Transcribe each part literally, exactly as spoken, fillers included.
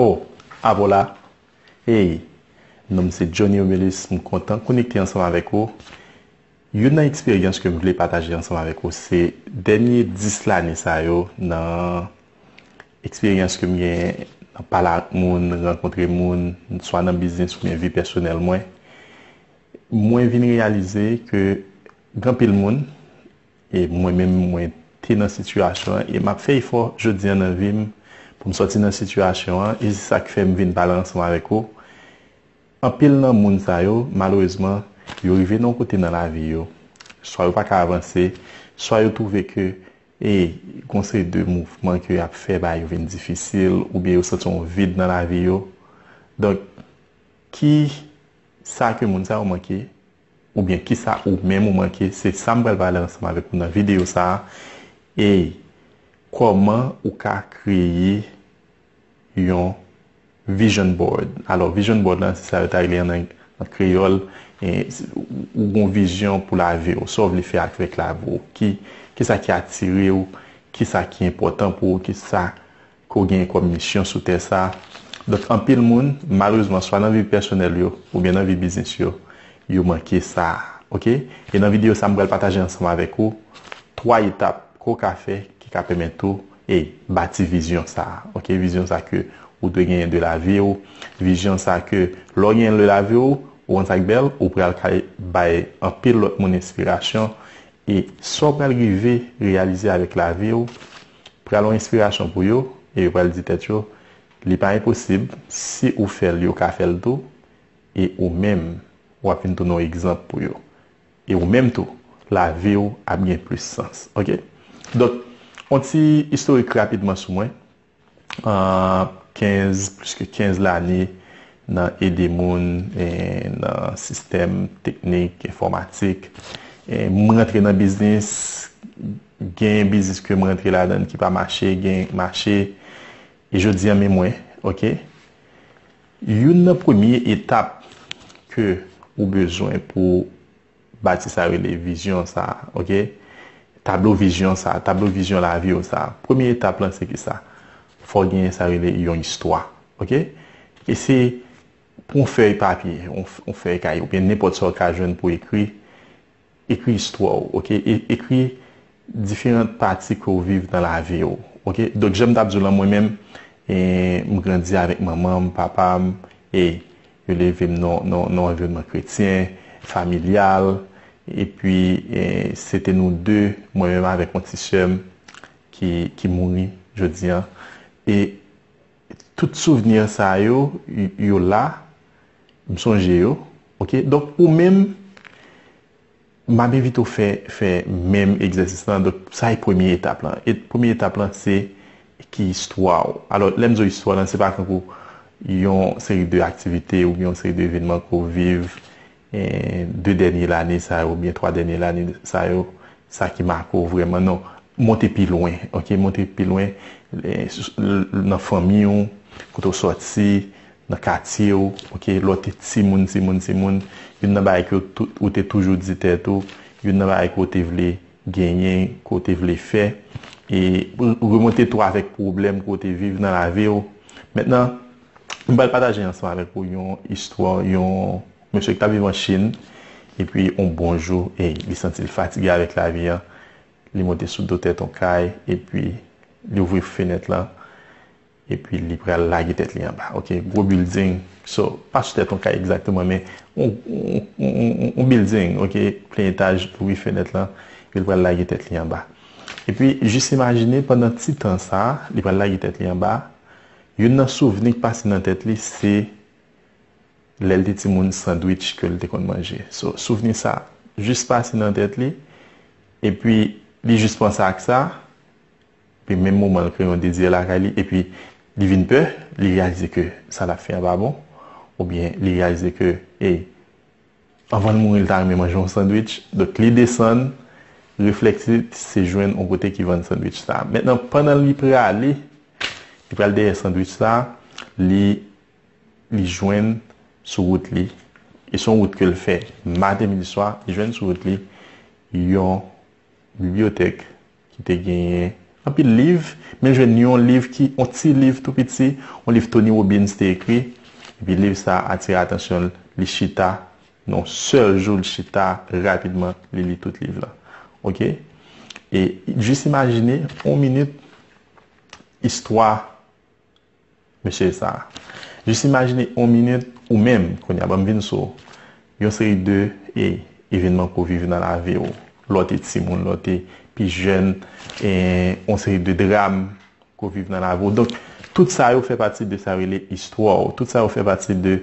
Oh, avò la. Hey, non m se Johnny Omelis, m kontan konekte ansanm avèk ou. Youn nan eksperyans ke m vle pataje ansanm avèk ou se dènye dis lane sa yo nan eksperyans ke m gen nan pale ak moun, rankontre moun, swa nan biznis oubyen vi pèsonèl mwen. Mwen vin reyalize ke gen anpil moun, e mwen menm mwen te nan sitiyasyon an, e m ap fè efò jodi a nan vi m pou m sòti nan sitiyasyon an, e se sa k fè m vin pale ansanm avèk ou. Anpil nan moun sa yo, malerezman, yo rive nan yon kote nan lavi yo, swa yo pa ka avanse, swa yo twouve ke, e, gon seri de mouvman ke y ap fè ba yo vin difisil, oubyen yo santi yon vid nan lavi yo. Donk, ki sa ke moun sa yo manke, oubyen ki sa ou menm ou manke, se sa m pral pale ansanm avèk ou nan videyo sa a. E kòman ou ka kreye yon vision board. Alò, vision board la, se sa yo ta rele an, an kreyòl, e, ou gon vizyon pou lavi w, sa w vle fè avèk lavi w, ki, ki sa ki atire w, ki sa ki enpòtan pou ou, ki sa ke w genyen kòm misyon sou tè sa a. Donk, anpil moun, malerezman, swa nan vi pèsonèl yo, oubyen nan vi biznis yo, yo manke sa a, oke? E nan videyo sa a, m pral pataje ansanm avèk ou twa etap ke w ka fè ki ka pèmèt ou, e, bati vizyon sa a, oke? Vizyon sa a ke ou dwe genyen de lavi w, vizyon sa a ke lè w genyen l de lavi w, ou konn sa k bèl, ou pral ka bay anpil lòt moun enspirasyon, e sa w pral rive reyalize avèk lavi w, pral yon enspirasyon pou yo, e yo pral di tèt yo, li pa enposib, si ou fè l, yo ka fè l tou, e ou menm, w ap vin tounen yon egzanp pou yo. E ou menm tou, lavi w ap gen plis sans, oke? Donk, yon ti istorik rapidman sou mwen. Ah, kenz, plis ke kenz lane nan ede moun, e, nan sistèm teknik, enfòmatik. E, m rantre nan biznis, gen biznis ke m rantre ladan l ki pa mache, gen mache. E jodi a, men mwen, oke? Youn nan premye etap ke ou bezwen pou bati sa rele vizyon sa, oke? Tablo vizyon sa, tablo vizyon lavi w sa. Premye etap lan se ki sa? Fò w genyen sa rele yon istwa, oke? E se pran yon fèy papye, yon, yon fèy kaye, oubyen nenpòt sa w ka jwenn pou ekri, ekri istwa w, oke? E, ekri diferan pati ke w viv nan lavi w, oke? Donk, jan m t ap di w lan, mwen menm, e, m grandi avèk manman m, papa m, e yo leve m nan, nan, nan yon anviwònman kretyen, familyal, epi, e, se te nou de, mwen menm avèk yon ti sè m ki, ki mouri jodi a. E tout souvni sa yo, y-, yo la, m sonje yo, oke? Donk, ou menm, m ap envite w fè, fè menm egzèsis lan. Donk, sa e premye etap lan. E premye etap lan, se ki istwa w. Alò, lè m di w istwa lan, se pa tankou yon seri de aktivite oubyen yon seri de evènman ke w viv, e, de dènye lane sa yo, oubyen twa dènye lane sa yo, sa ki make w vrèman, non. Monte pi lwen, oke? Monte pi lwen, e, s-, l-, nan fanmi w, kote w sòti, nan katye w, oke, lè w te timoun, timoun, timoun, youn nan bagay ke w tou-, ou te toujou di tèt ou, youn nan bagay ke w te vle genyen, ke w te vle fè, e re-, remonte tou avèk pwoblèm ke w te viv nan lavi w. Mentnan, m pral pataje ansanm avèk ou yon istwa, yon mesye ki t ap viv an Chin, epi yon bon jou, e li santi l fatige avèk lavi a, li monte sou do tèt yon kay, epi li ouvri fenèt lan, epi li pral lage tèt li anba. Oke, gwo bilding. So, pa sou tèt yon kay egzakteman, men yon, yon, yon, yon, yon bilding, oke, plen etaj, li ouvri fenèt lan, epi li pral lage tèt li anba. Epi, jis imajine, pandan ti tan sa a, li pral lage tèt li anba, youn nan souvni k pase nan tèt li, se lè l te timoun, sandwich ke l te konn manje. So, souvni sa a jis pase nan tèt li, epi li jis panse ak sa, epi menm moman l kreye yon dezi lakay li, epi li vin pè, li reyalize ke sa l ap fè an pa bon, oubyen li reyalize ke, e, anvan l mouri, l ta renmen manje yon sandwich. Donk, li desann, reflèks li, se jwenn yon kote ki vann sandwich sa a. Mentnan, pandan li prale, li pral dèyè sandwich sa a, li, li jwenn sou wout li, e se yon wout ke l fè maten, midi, swa, li jwenn sou wout li yon bibliyotèk ki te genyen anpil liv, men jwenn yon liv ki, yon ti liv tou piti, yon liv Tony Robbins te ekri, epi liv sa atire atansyon l, li chita, nan yon sèl jou, li chita rapidman, li li tout liv la. Oke? E jis imajine, yon minit, istwa mesye sa. Jis imajine yon minit ou menm, kounye a, ban m vin sou yon seri de e, evènman ke w viv nan lavi w. Lè w te timoun, lè w te pi jèn, e, yon seri de dram ke w viv nan lavi w. Donk, tout sa yo fè pati de sa yo rele istwa w. Tout sa yo fè pati de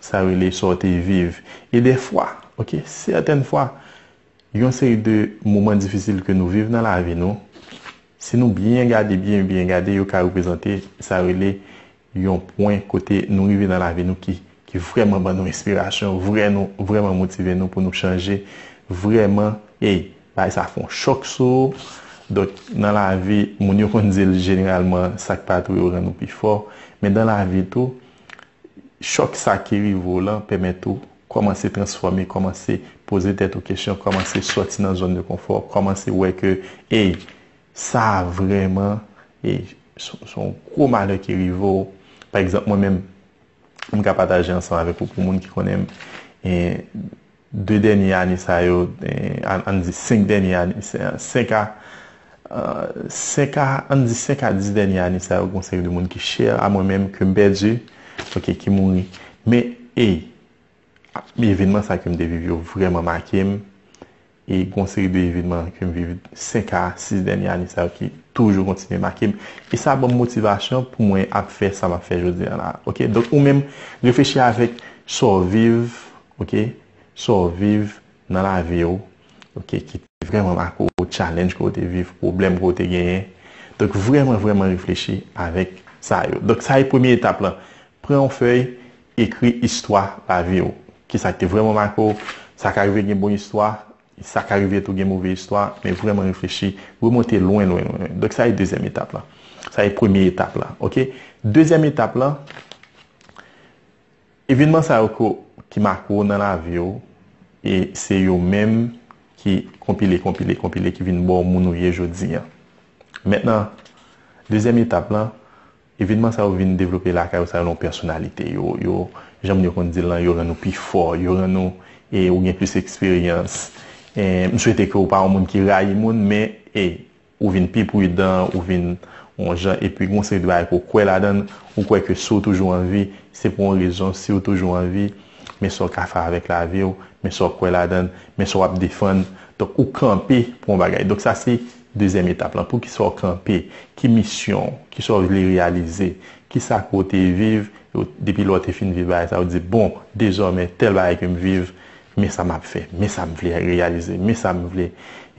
sa yo rele sa w te viv. E dèfwa, oke, sètèn fwa, yon seri de moman difisil ke nou viv nan lavi nou, si nou byen gade, byen, byen gade, yo ka reprezante sa yo rele yon pwen kote nou rive nan lavi nou ki, ki vrèman ban nou enspirasyon, vrè nou, vrèman motive nou pou nou chanje, vrèman, ey, bagay sa fè yon chòk sou ou. Donk, nan lavi, moun yo konn di l jeneralman, sa k pa tou yo rann ou pi fò. Men nan lavi tou, chòk sa ki rive w lan pèmèt ou kòmanse transfòme, kòmanse poze tèt ou kesyon, kòmanse sòti nan zòn de konfò, kòmanse wè ke, ey, sa a vrèman, ey, se se yon gwo malè ki rive w. Pa egzanp, mwen menm, m ka pataje ansanm avèk ou pou moun ki konnen m, e, de dènye ane sa yo, e, ann, ann di senk dènye ane, se- senk a, e, senk a, ann di senk a dis dènye ane sa yo, gen yon seri de moun ki chè a mwen menm, ke m pèdi, oke, ki mouri. Men, e, evènman sa ke m te viv yo vrèman make m, e gen yon seri de evènman ke m viv senk a sis dènye ane sa yo ki toujou kontinye make m. E sa ban m motivasyon pou mwen ap fè sa m ap fè jodi a la. Oke? Donk, ou menm, reflechi avèk sa w viv, oke? Sa w viv nan lavi w, oke, ki te vrèman make w, challenge ke w te viv, pwoblèm ke w te genyen. Donk, vrèman, vrèman reflechi avèk sa yo. Donk, sa e premye etap lan. Pran yon fèy, ekri istwa lavi w. Kisa ki te vrèman make w, sa ka rive gen bon istwa, sa ka rive tou gen move istwa, men vrèman reflechi, remonte lwen, lwen, lwen. Donk, sa e dezyèm etap lan. Sa e premye etap lan, oke? Dezyèm etap lan, evènman sa yo ko- ki make w nan lavi w, e se yo menm ki konpile, konpile, konpile, ki vin ba w moun ou ye jodi an. Mentnan, dezyèm etap lan, evènman sa yo vin devlope lakay ou, sa yo nan pèsonalite. Yo, yo, jan moun yo konn di l lan, yo rann ou pi fò, yo rann ou, e ou gen plis eksperyans. E m swete ke ou pa yon moun ki rayi moun, men, e, ou vin pi pridan, ou vin yon jan, epi gen yon seri de bagay ke w kwè ladan l, ou kwè ke si w toujou an vi, se pou yon rezon, si w toujou an vi, men sa w ka fè avèk lavi w, men sa w kwè ladan l, men sa w ap defann. Donk, ou kanpe pou yon bagay. Donk, sa se dezyèm etap lan. Poukisa w kanpe? Ki misyon w? Kisa w vle reyalize? Kisa ke w te viv? Yo, depi lè w te fin viv bagay sa, w di, bon, dezòmè, tèl bagay ke m viv, men sa m ap fè, men sa m vle reyalize, men sa m vle,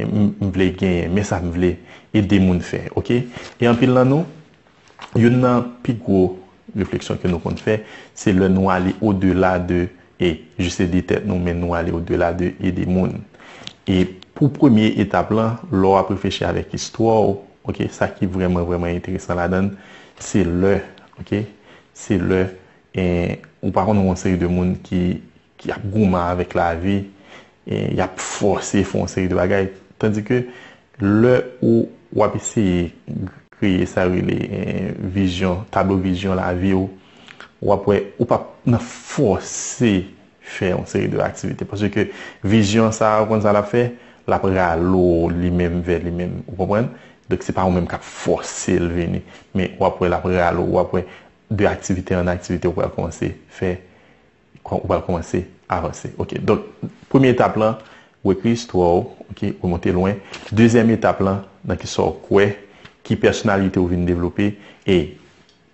m, m vle genyen, men sa m vle ede moun fè, oke? E anpil nan nou, youn nan pi gwo refleksyon ke nou konn fè, se lè nou ale odela de, e, jis ede tèt nou, men nou ale odela de ede moun. E pou premye etap lan, lè w ap reflechi avèk istwa w, oke, sa ki vrèman, vrèman enteresan ladan l, se lè, oke, se lè, e, ou pa konn yon seri de moun ki, ki ap goumen avèk lavi, e, y ap fòse fè yon seri de bagay. Tandike lè ou, w ap eseye kreye sa yo rele, e, vizyon, tablo vizyon lavi w, w ap wè ou p ap nan fòse fè yon seri de aktivite. Paske vizyon sa a, ou konn sa l ap fè? L ap rale w li menm vè li menm, ou konprann? Donk, se pa ou menm k ap fòse l vini, men w ap wè l ap rale w, w ap wè de aktivite an aktivite, ou pral kòmanse fè, ou pral kòmanse avanse. Oke, donk, premye etap lan, ou ekri istwa w, oke, ou monte lwen. Dezyèm etap lan, nan kisa w kwè, ki pèsonalite w vin devlope, e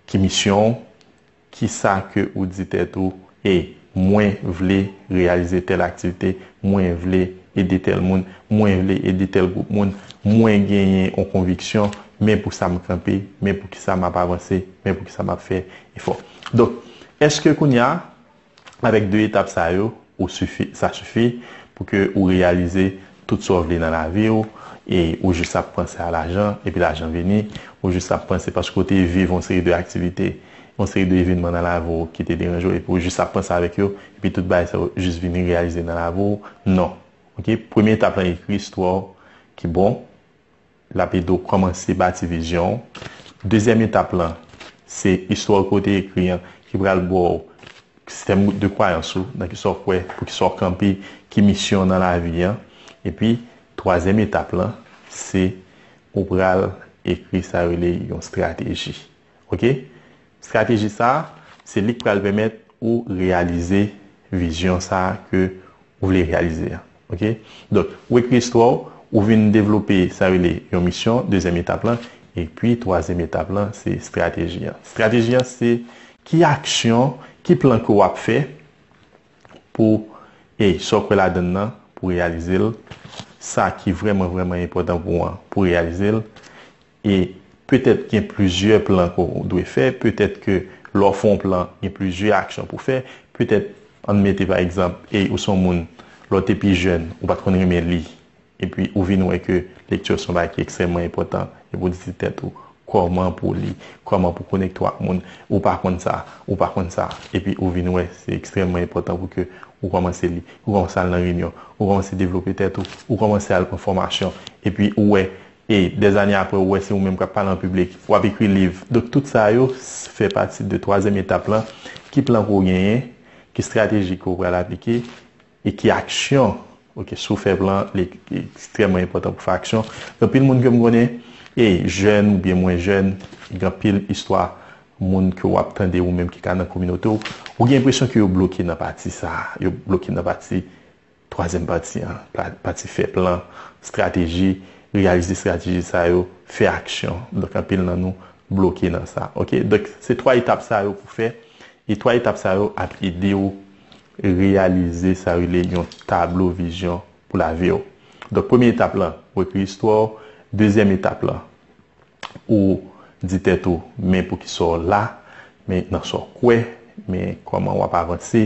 ki misyon w, kisa ke ou di tèt ou, e mwen vle reyalize tèl aktivite, mwen vle ede tèl moun, mwen vle ede tèl gwoup moun, mwen genyen yon konviksyon, men pou sa m kanpe, men pou kisa m ap avanse, men pou kisa m ap fè efò. Donk, èske kounye a, avèk de etap sa yo, ou sifi, sa sifi pou ke ou reyalize tout sa w vle nan lavi w, e ou jis ap panse a lajan, epi lajan vini, ou jis ap panse paske w te viv yon seri de aktivite, yon seri de evènman nan lavi w ki te deranje w, epi ou jis ap panse avèk yo, epi tout bagay sa yo jis vini reyalize nan lavi w. Non. Oke? Premye etap lan, ekri istwa w ki bon, l ap ede w kòmanse bati vizyon w. Dezyèm etap lan, se istwa w ke w te ekri an ki pral ba w sistèm de kwayans ou, nan kisa w kwè, pou kisa w kanpe, ki misyon w nan lavi an. Epi, twazyèm etap lan, se ou pral ekri sa yo rele yon estrateji. Oke? Estrateji sa a, se li k pral pèmèt ou reyalize vizyon sa a ke ou vle reyalize a. Oke? Donk, ou ekri istwa w, ou vin devlope sa rele yon misyon, dezyèm etap lan, epi twazyèm etap lan, se estrateji an. Estrateji an, se ki aksyon, ki plan ke w ap fè pou, e sa w kwè ladan l nan, pou reyalize l, sa ki vrèman, vrèman enpòtan pou ou an, pou reyalize l, e petèt gen plizyè plan ke w dwe fè, petèt ke lè w fè yon plan, gen plizyè aksyon pou w fè, petèt, ann mete pa egzanp, e ou se yon moun, lè w te pi jèn, ou pa t konn renmen li, epi ou vin wè ke lekti se yon bagay ki ekstrèmman enpòtan, epi w di tèt ou, kòman pou w li, kòman pou w konekte w ak moun, ou pa konn sa, ou pa konn sa, epi ou vin wè se ekstrèmman enpòtan pou ke ou kòmanse li, ou kòmanse al nan reyinyon, ou kòmanse devlope tèt ou, ou kòmanse al pran fòmasyon, epi ou wè, e dèzane apre, ou wè se ou menm k ap pale an piblik, w ap ekri liv. Donk, tout sa yo s- fè pati de twazyèm etap lan. Ki plan ke w genyen, ki estrateji ke w pral aplike, e ki aksyon, oke, si w fè plan, li ekstrèmman enpòtan pou w fè aksyon. Gen anpil moun ke m konnen, e jèn oubyen mwen jèn, gen anpil istwa moun ke w ap tande ou menm ki ka nan kominote w, ou gen enpresyon ke yo bloke nan pati sa a, yo bloke nan pati twazyèm pati an, pa- pati fè plan, estrateji, reyalize estrateji sa yo, fè aksyon. Donk, anpil nan nou bloke nan sa. Oke? Donk, se twa etap sa yo pou fè. E twa etap sa yo ap ede w reyalize sa rele yon tablo vizyon pou lavi w. Donk, premye etap lan, ou ekri istwa w. Dezyèm etap lan, ou di tèt ou, men poukisa w la, men nan sa w kwè, men kòman w ap avanse,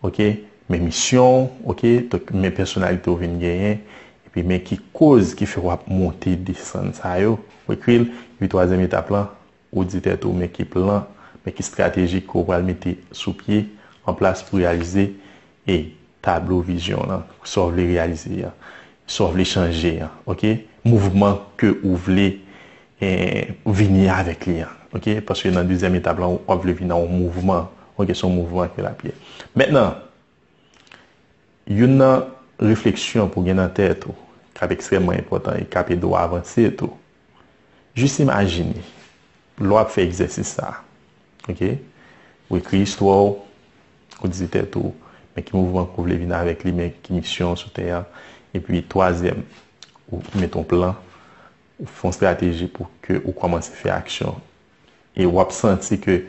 oke? Men misyon w, oke? Donk, men pèsonalite w vin genyen, epi men ki koz ki fè w ap monte, desann sa yo, ou ekri l. Epi twazyèm etap lan, ou di tèt ou, men ki plan, men ki estrateji ke w pral mete sou pye, an plas pou reyalize, e tablo vizyon w lan, sa w vle reyalize an, sa w vle chanje an, oke? Mouvman ke ou vle, eh, vini avèk li an, oke? Paske nan dezyèm etap lan, w ap vle vin nan yon mouvman, oke? Se yon mouvman ke l ap ye. Mentnan, youn nan refleksyon pou gen nan tèt ou, k ap ekstrèmman enpòtan e k ap ede w avanse tou, jis imajine, lè w ap fè egzèsis sa a, oke? Ou ekri istwa w, ou di tèt ou, men ki mouvman ke w vle vin avèk li, men ki misyon w sou tè a. Epi, twazyèm, ou mete yon plan, ou fè yon estrateji pou ke ou kòmanse fè aksyon. E w ap santi ke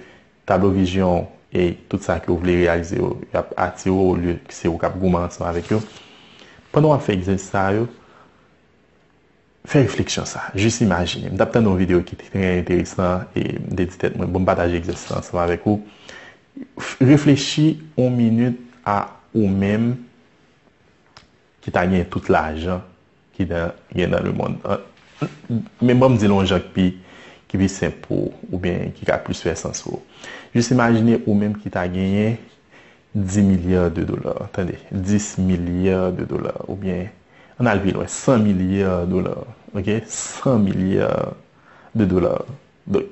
tablo vizyon w e tout sa ke w vle reyalize yo, y ap atire w olye se ou k ap goumen ansanm avèk yo. Pandan w ap fè egzèsis sa yo, fè refleksyon sa. Jis imajine. M t ap tande yon videyo ki te trè enteresan e m te di tèt mwen, bon, m pataje egzèsis la ansanm avèk ou. F- Reflechi yon minit a ou menm ki ta gen tout lajan ki nan, gen nan lemonn. An- Men ban m di l yon jan ki pi, ki pi senp pou ou, oubyen ki ka plis fè sans pou ou. Jis imajine ou menm ki ta genyen dis milya de dola. Tande, dis milya de dola, oubyen, ann al pi lwen, san milya dola, oke? San milya de dola. Donk,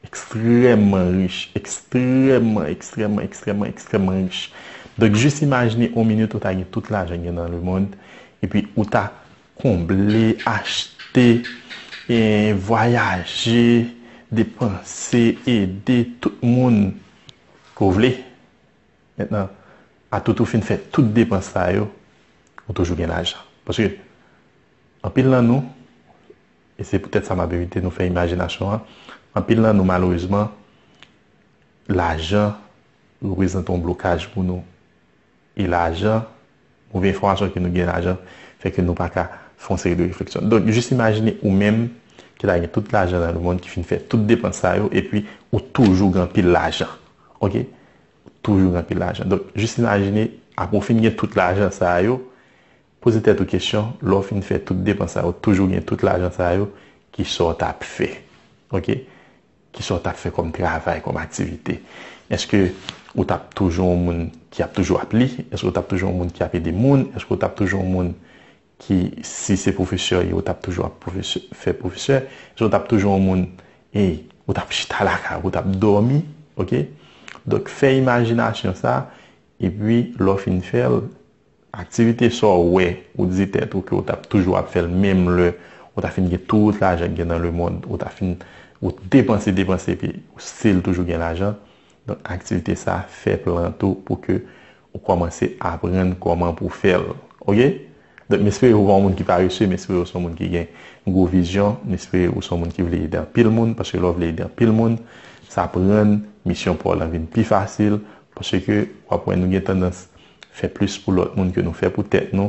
ekstrèmman rich, ekstrèmman, ekstrèmman, ekstrèmman, ekstrèmman rich. Donk, jis imajine yon minit ou ta gen tout lajan gen nan lemonn, epi ou ta konble, achte, e vwayaje, depanse, ede tout moun ke w vle. Mentnan, atout ou fin fè tout depans sa yo, ou toujou gen lajan. Paske anpil nan nou, e se poutèt sa m ap envite nou fè imajinasyon an, anpil nan nou, malerezman, lajan reprezante yon blokaj pou nou. E lajan, move enfòmasyon ke nou gen lajan, fè ke nou pa ka fè yon seri de refleksyon. Donk, jis imajine ou menm ki ta gen tout lajan nan lemonn, ki fin fè tout depans sa yo, epi ou toujou gen anpil lajan. Oke? Ou toujou gen anpil lajan. Donk, jis imajine, apre w fin gen tout lajan sa yo, poze tèt ou kesyon, lè w fin fè tout depans sa yo, toujou gen tout lajan sa yo, kisa w t ap fè? Oke? Kisa w t ap fè kòm travay, kòm aktivite? Èske ou t ap toujou yon moun ki ap toujou ap li? Èske ou t ap toujou yon moun ki ap ede moun? Èske ou t ap toujou yon moun ki, si se pwofesè w ye, ou t ap toujou ap pwofesè, fè pwofesè, si w t ap toujou yon moun, ey, ou t ap chita lakay ou, ou t ap dòmi, oke? Donk, fè imajinasyon sa, epi lè w fin fè l, aktivite sa w wè, ou di tèt ou ke w t ap toujou ap fè l menm lè ou ta fin gen tout lajan k gen nan lemonn, ou ta fin, ou depanse, depanse, epi ou still toujou gen lajan. Donk, aktivite sa, fè plan tou pou ke ou kòmanse aprann kòman pou fè l. Oke? Donk, m espere ou pa yon moun ki parese, m espere ou se yon moun ki gen gwo vizyon, m espere ou se yon moun ki vle ede anpil moun, paske lè w vle ede anpil moun, sa ap rann misyon pa w lan vin pi fasil, paske w ap wè nou gen tandans fè plis pou lòt moun ke nou fè pou tèt nou.